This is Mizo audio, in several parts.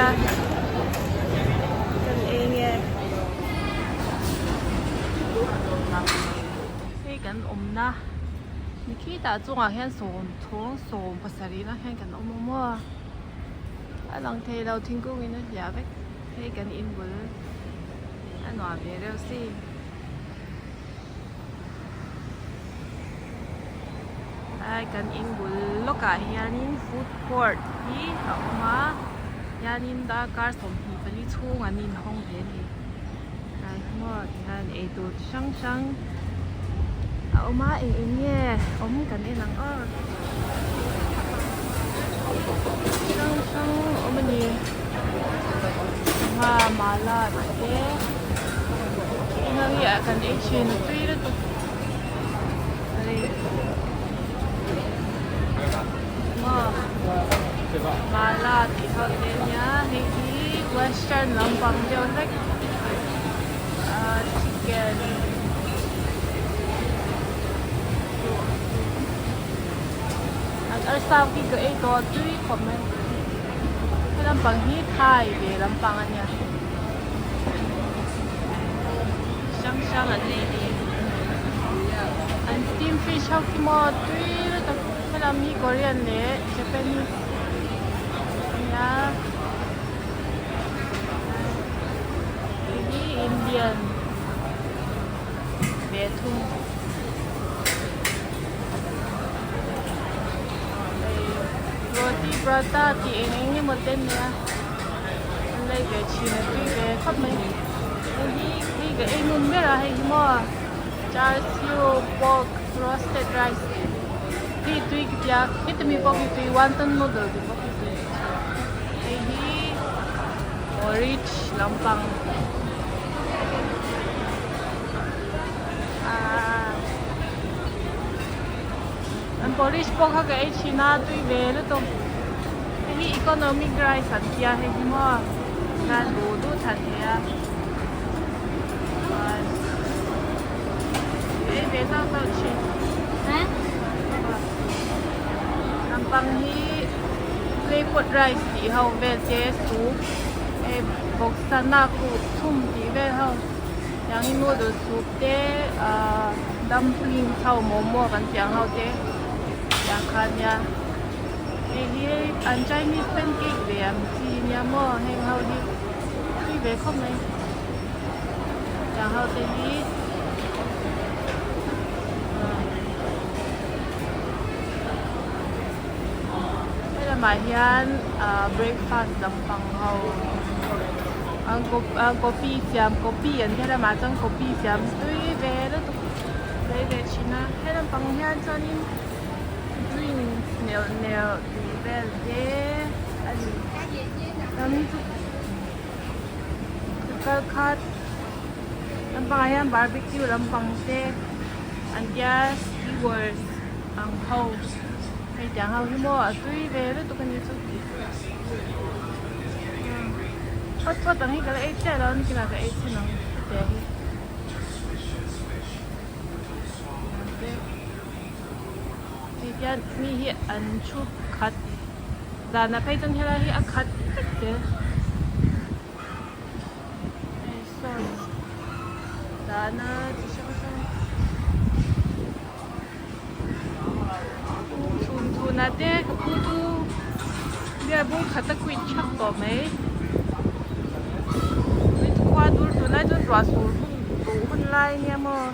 nia kan ei nge hei kan awmna ni khitah chungah hian sawm chhawng sawm pasarih lah hian kan awm a maw a lang thei lo thingkung in a hliah vek hei kan inbul a nuam ve reuh si. Ai kan in bul lawkah hianin food court hi a awm a hianin darkar 24 chhung an inhawng ve a ni tlai hi maw tihian eitur chi hrang hrang a awm a eng eng nge awm kan en ang aw chi hrang hrang a awm a ni sangha mala te. Engah kan ei thin a tui lutuk maw mala tih ho te ania hei hi western lampang deuh hlek ahh chicken an arsa khi ka ei tawh a tui khawp mai he lampang hi thai ve lampang ania. Hrang hrang an nei ni. An steam fish ho khi maw tui lutuk helam hi Korean leh Japanese ania hei hi Indian ve thung hei roti prata tih eng eng emaw te ania. An lei ve thin a tui ve khawp mai hei hi hei ka ei ngun ber a hei hi maw char siu pork roasted rice hi tui ka tia heti mi pawh hi tui wanton noodle tih pawh hi tui hei hi porridge lampang ahh an porridge pawh kha ka ei thin a tui ve lutuk. Hei hi economic rice an tia hei hi maw hian duh duh than thei a chuan ei ve zauh zauh thin lampang hi clay pot rice tih ho vel te soup hei vawksa nak ruh chhum tih vel ho tiang hi noodle soup te ahh dumpling ho momo kan tih ang ho te tiang kha ania. Hei hi an Chinese pancake ve ang chi nia maw heng ho hi tui ve khawp mai tiang ho te hi he lamah hian ah breakfast lampang ho an coffee siam coffee an ti lamah chuan coffee siam tui ve lutuk lei ve thin a he lampang hian chuanin. Drinks neuh neuh tih vel te a ni tam chu kal khat lampangah hian barbecue lampang te an tia skewers ang ho hei tiang ho hi maw a tui ve lutuk a ni chu hot pot ang hi ka la ei chiah lo a ni kinah ka ei chhin ang hetiang hi. Hei hian mi hi an thu khat zanah phei chuan helai hi a khat vek zel hei sauce dahna chi hrang hrang chhun chhunah te ka pu chu beer bung khat a quit thak tawh mai khua dur tunlai chuan ruah sur hun duh hun lai ania maw.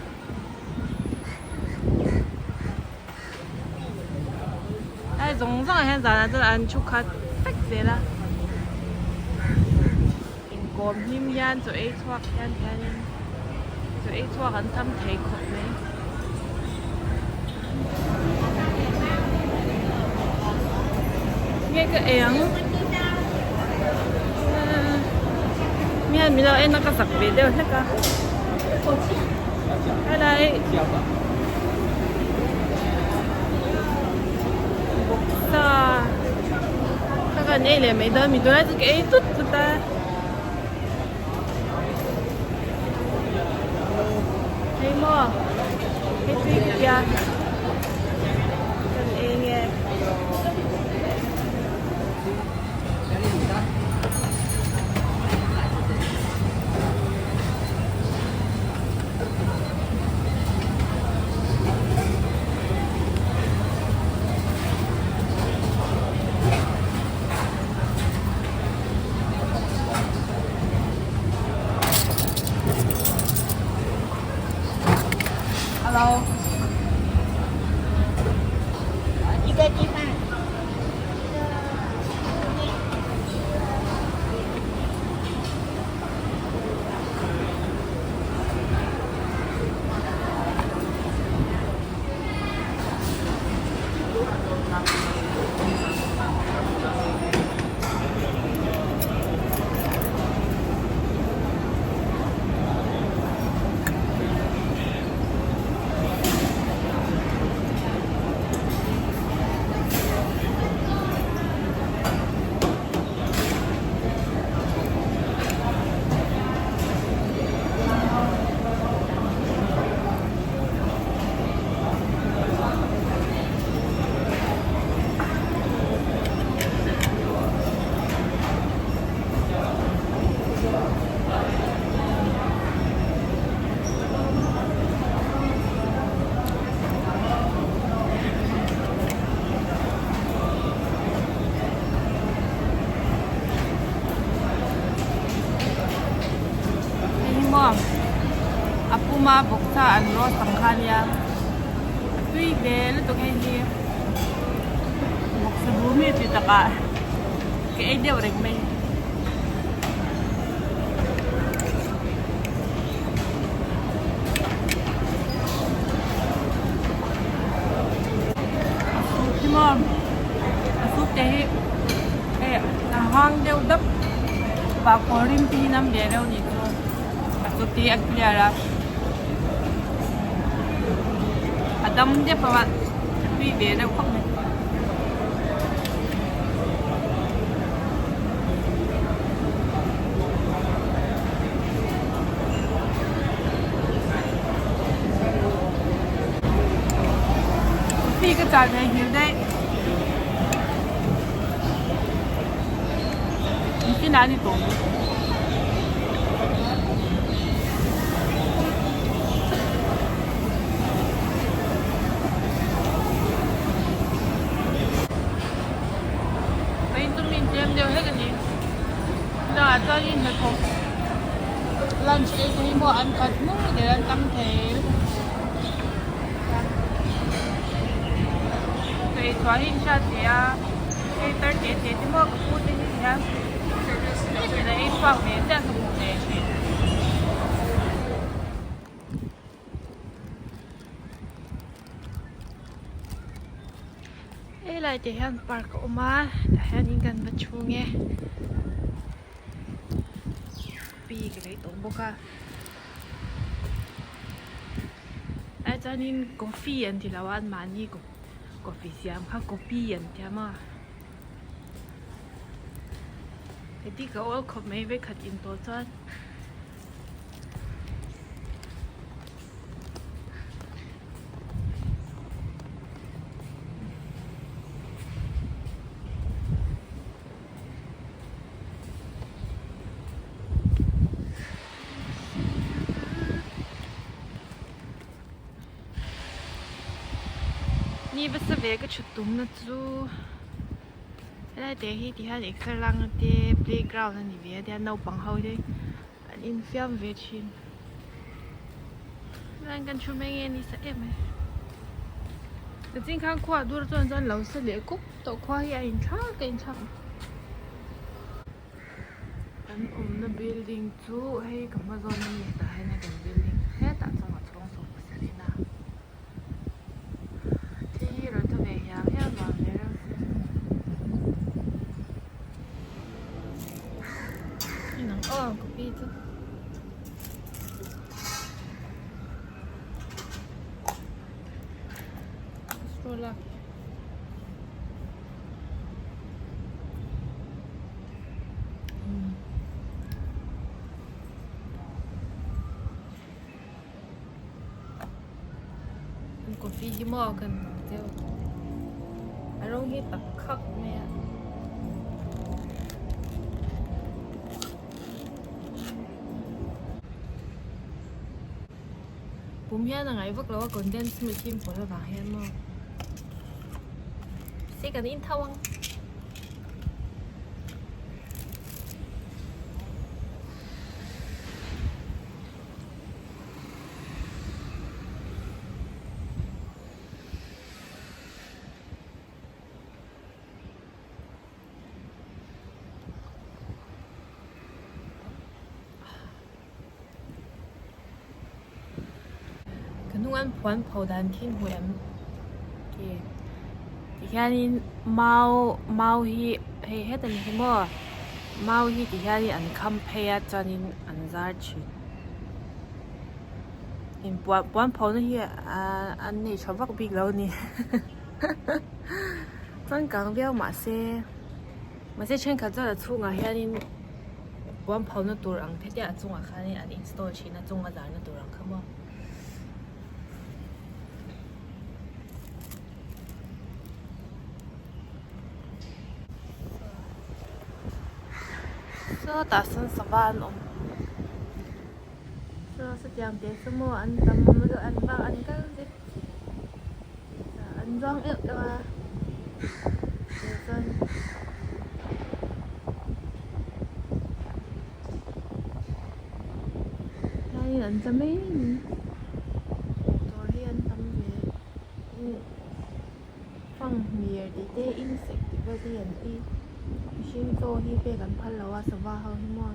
Hei zawng zawng ah hian zanah chuan an thu khat vek zel a inkawm hlim hian chaw ei chhuak hian hianin chaw ei chhuak an tam thei khawp mai. Nge ka ei ang mi hian min lo en a ka zak ve deuh hlek a. Helai bawksa kha kan ei leh mai dawn mi tunlai chu ka ei tut tut a hei maw hei tui ka tia kan ei nge. Hei hi maw a puma vawksa an roast ang kha ania a tui ve lutuk hei hi vawksa bu mi ti takah ka ei deuh reng mai. A soup hi maw a soup te hi hei a hang deuh dap vahkawl rim te hi nam ve reuh nih chu a soup te hi a clear a a dam dep a a tui ve reuh khawp mai. Coffee ka chah ve hmel daih. Nichina a ni tawh mai. Vawiin chu mi intlem deuh hlek a ni. Chutah chuan hnathawk lunch ei te hi maw an khat hmur der an tam thei Chei chhuah hi in hriat ve a hei tar te te te maw ka pu te hi hian heti ei chhuak ve chiah ka hmu ve thin. Helai te hian park a awm a tah hianin kan va chhung e pi ka lei tawh bawk a ai chuanin coffee an ti lo a anmahni coffee siam kha copy an ti a maw heti ka awl khawp mai vekhat in tawh chuan. Ni va sa ve ka thut tum na chu helai te hi ti hian exer lakna te playground a ni ve a tihian naupang ho te An infiam ve thin. Chuan kan thu mai nge ni sa em mai. Nichin khan khua dur chuan chuan lo sa leh kup tawh khua hi a inthlak a inthlak. Kan awmna building chu hei ka hma zawn a ni tah hian kan building hetah chuan a chhawng sawm pasarih na. Thil hi rawn tha ve hiam hiam vang ve reuh se. Nang aw ka pi chu. Stroll a. Coffee hi maw kan deuh a rawng hi tak khak mai a. Pum hian a ngaih vak lo a condensed milk hi pawlh avang hian maw se kan in tho ang. hnung an phuan pho dan khi hmu em ti tihianin mau mau hi hei heta ni hi maw mau hi tihianin an kham phei a chuanin an zar thin inpuan puan pho na hi ahh an nei tha vak bik lo a ni changkang viau mahse mahse thenkhat chuan a chhungah hianin puan pho na tur ang te te a chungah khanin an install thin a chunga zarna tur ang kha maw. Sawtah sawn sava an awm saw satiang teh saw maw an tam an vak an kal zet an zuang euh euh a chuan. Tlaiin an tla mai a ni motor hi an tam ve fanghmir tih te insect tih vel te hi an ei mihring chaw hi pek an phal lo a sava ho hi maw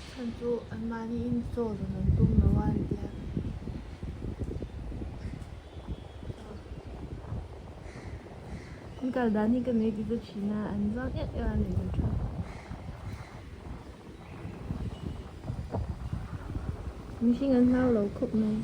chhan chu an mahni in chaw zawn an tum lo a an tia. An kal dan hi ka nuih ti za thin a an zuang em em a nuih za tha. Mihring an hlau lo khawp mai.